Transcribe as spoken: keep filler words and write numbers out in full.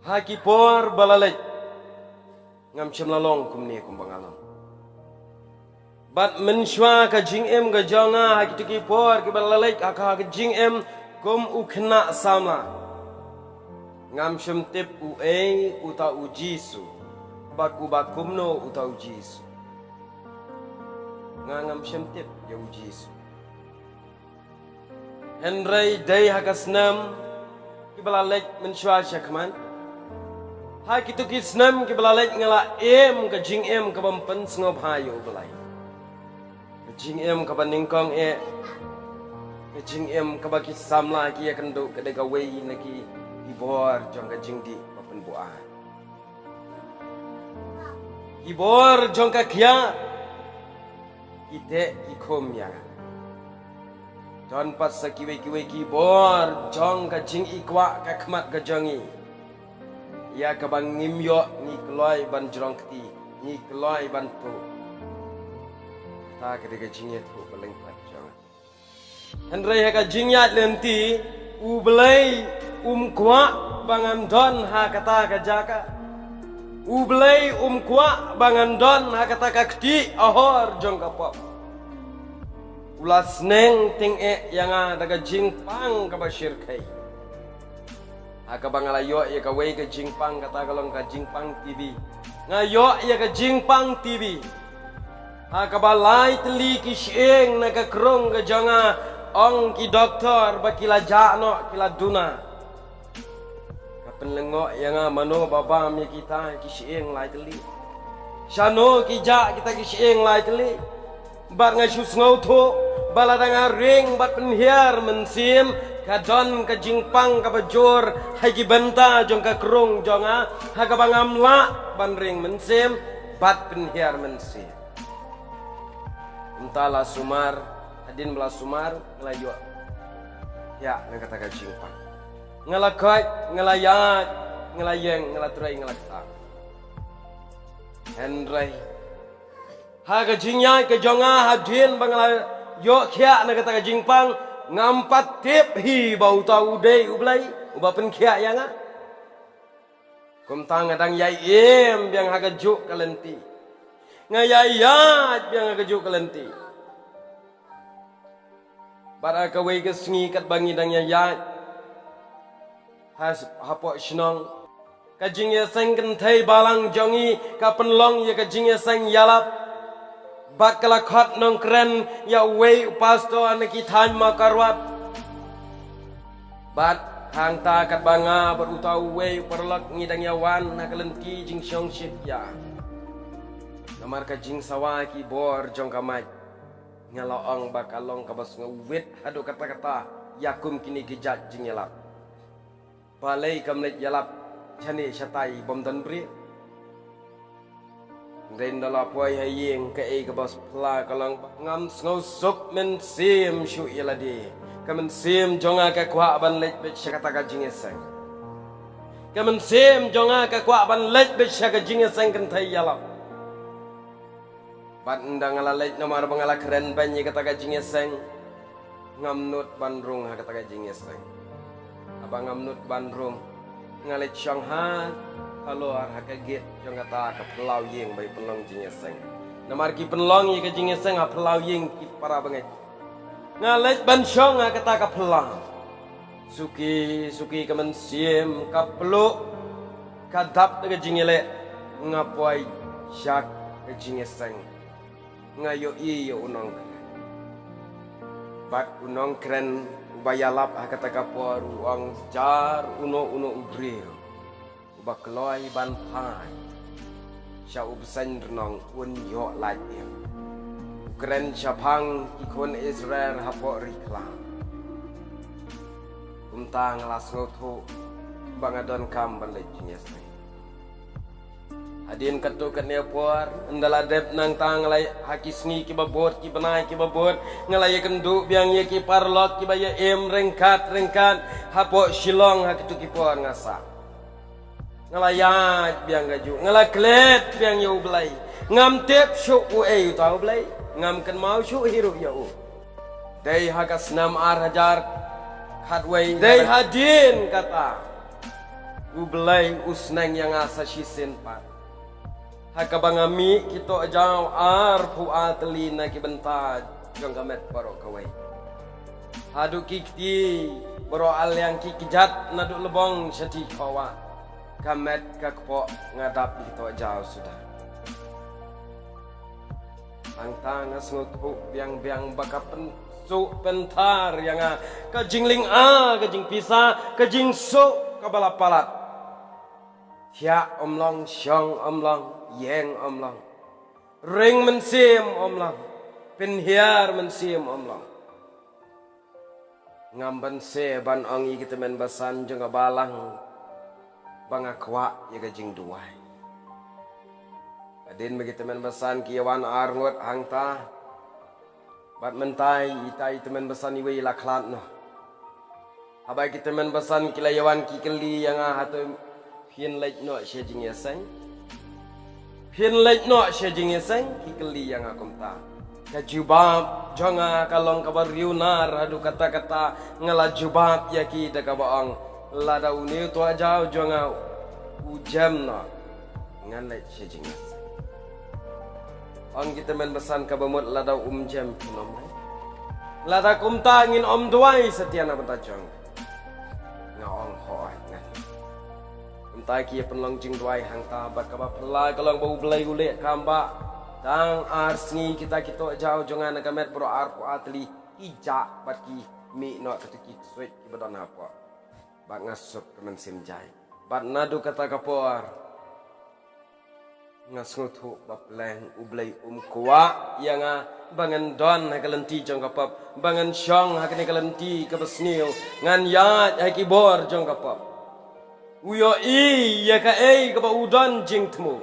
Ha ki por ba la leit, ngam shym la long kumne kumba nga long. Bad mynshuwa ka jingim ka jong nga ha kito ki por kiba la leit ha ka, ha ka jingim kum u khynnah samla, ngam shym tip uei uta u Jisu, bad uba kumno uta u Jisu. Nga ngam shym tip ïa u Jisu. Hynrei dei ha ka snem kiba la leit mynshuwa sha khmat, ha kito ki snem kiba la leit nga la im ka jingim kaba ym pynsngewbha ïa U Blei. Ka jingim kaba nyngkong eh, ka jingim kaba ki samla ki ïakynduh ka dei kawei na ki, ki bor jong ka jingdih ba pynbuaid. Ki bor jong ka khiah, ki teh ki khum ïa nga. Don pat sa kiwei kiwei ki bor jong ka jingikwah ka khmat ka jong ngi, ïa kaba ngim ïoh, ngi kloi ban jrong kti, ngi kloi ban tuh. Kata ka dei ka jingïathuh ba lyngkot jong nga. Hynrei ha ka jingïaid lynti, U Blei um kwah ba ngan don ha kata ka jaka. U Blei um kwah ba ngan don ha kata ka kti ahor jong ka pop. U la sneng tyngeh ïa nga da ka jingpang kaba shyrkhei. Ha kaba nga la ïoh ïa kawei ka jingpang, kata ka long ka jingpang T B. Nga ïoh ïa ka jingpang T B. Ha kaba lai tylli ki shyieng na ka krung ka jong nga, ong ki doktor ba ki la jah noh, ki la duna. Ka pynlyngngoh ïa nga, mano ba bam ïa kita ki shyieng lai tylli. Shano ki jah kita ki shyieng lai tylli. Bad nga shu sngewthuh ba lada nga ring bad pynhiar mynsiem, ka don ka jingpang kaba jur ha ki bynta jong ka krung jong nga, ha kaba ngam lah ban ring mynsiem bad pynhiar mynsiem. Mynta la sumar, hadien ba la sumar, nga la ïoh ïa nga kata ka jingpang. Nga la koit, nga la ïaid, nga la ïeng, nga la trei, nga la kta. Hynrei ha ka jingïaid ka jong nga, hadien ba nga la ïoh khiah na kata ka jingpang, ngam pat tip hi ba uta u dei U Blei uba pynkhiah ïa nga. Kumta nga dang ïai im biang ha kajuh ka lynti. Nga ïai ïaid biang ha kajuh ka lynti. Bad ha kawei ka sngi katba ngi dang ïaid ha, hapoh shnong, ka jingïaseng kynthei balang jong ngi ka pynlong ïa ka jingïaseng ïalap. Bad ka la khot nongkren ïa uwei u pastor na ki thaiñ Mawkyrwat. Bad hangta katba nga bad uta uwei u paralok ngi dang ïawan ha ka lynti jingshong shit ïa, namar ka jingsawa ki bor jong ka mic, nga la ong ba ka long kaba sngewwit haduh katta katta ïa kum kine ki jait jingïalap. Balei kam leit ïalap shane shatai bym don briew? Hynrei ynda la poi ha ïing, kaei kaba phylla ka long ba ngam sngewsuk mynsiem shuh ïa lade. Ka mynsiem jong nga ka kwah ban leit beit sha kata ka jingïaseng. Ka mynsiem jong nga ka kwah ban leit beit sha ka jingïaseng kynthei ïalap. Bad ynda nga la leit, namar ba nga la kren beiñ ïa kata ka jingïaseng, ngam nud ban rung ha kata ka jingïaseng. Haba ngam nud ban rung, nga leit shong ha halor ha ka gate jong kata ka phyllaw ïing ba ïa pynlong jingïaseng. Namar ki pynlong ïa ka jingïaseng ha phyllaw ïing ki para bangeit. Nga leit ban shong ha kata ka phyllaw. Suki suki ka mynsiem ka pluh, ka dap da ka jingïaleh, nga poi sha ka jingïaseng. Nga ïohi ïa u nongkren. Bad u nongkren uba ïalap ha kata ka por u ong, jar uno uno u briew uba kloi ban phai sha u bseiñ rnong un ïoh lait im. U kren shaphang ki khun Israel hapoh ri khlam. Kumta nga la sngewthuh ba nga donkam ban leit jingïaseng. Hadien katto katne por, ynda la dep nangta nga la, ha ki sngi kiba bud, ki bnai kiba bud, nga la ïakynduh biang ïa ki paralok kiba ïa im ryngkat ryngkat hapoh Shillong ha kito ki por nga sah. Nga la ïaid biang kajuh, nga la klet biang ïa U Blei. Ngam tip shuh uei uta U Blei, ngam kynmaw shuh hi ruh ïa u. Dei ha ka snem ar hajar khatwei, dei hadien kata U Blei u sneng ïa nga sa shisien pat. Ha kaba nga mih ki tohjaw arphew ar tylli na ki bynta jong ka met baroh kawei. Haduh ki kti baroh ar liang ki kjat naduh lbong sha ti khawa. Ka met ka kpoh nga dap ki tohjaw suda. Hangta nga sngewthuh biang biang ba ka pynsuh pynthar ïa nga ka jinglynga, ka jingpisa, ka jingsuh kaba la palat. Thiah ym long, shong ym long, ïeng ym long. Ring mynsiem ym long, pynhiar mynsiem ym long. Ngam banse ban ong ïa ki tymmen basan jong ka balang ba nga kwah ïa ka jingduwai. Hadien ba ki tymmen basan ki ïa wan arngut hangta. Bad mynta ita i tymmen basan iwei i la khlad noh. Haba ki tymmen basan ki la ïa wan ki kylli ïa nga, hato phin leit noh sha jingïaseng? Phin leit noh sha jingïaseng? Ki kylli ïa nga kumta. Ka jubab jong nga ka long kaba riewnar haduh katta katta, nga la jubab ïa ki da kaba ong, lada une u tohjaw jong nga u jem noh, ngan leit sha jingïaseng. Ong ki tymmen basan, kaba mut lada um jem phin ym leit? Lada kumta ngin ym duwai satia na bynta jong nga. Ong hooid ngan. Kumta ki ïa pynlong jingduwai hangta bad kaba phylla ka long ba U Blei u leh kam ba tang ar sngi kita ki tohjaw jong nga na ka met baroh arphew ar tylli ki jah bad ki mih noh kata ki ksuid kiba don hapoh. Bad nga suk ka mynsiem jai. Bad naduh kata ka por nga sngewthuh ba pleng U Blei um kwah ïa nga ba ngan don ha ka lynti jong ka pop, ba ngan shong ha kane ka lynti kaba sniew, ngan ïaid ha ki bor jong ka pop. U ïohi ïa kaei kaba u don jingthmu.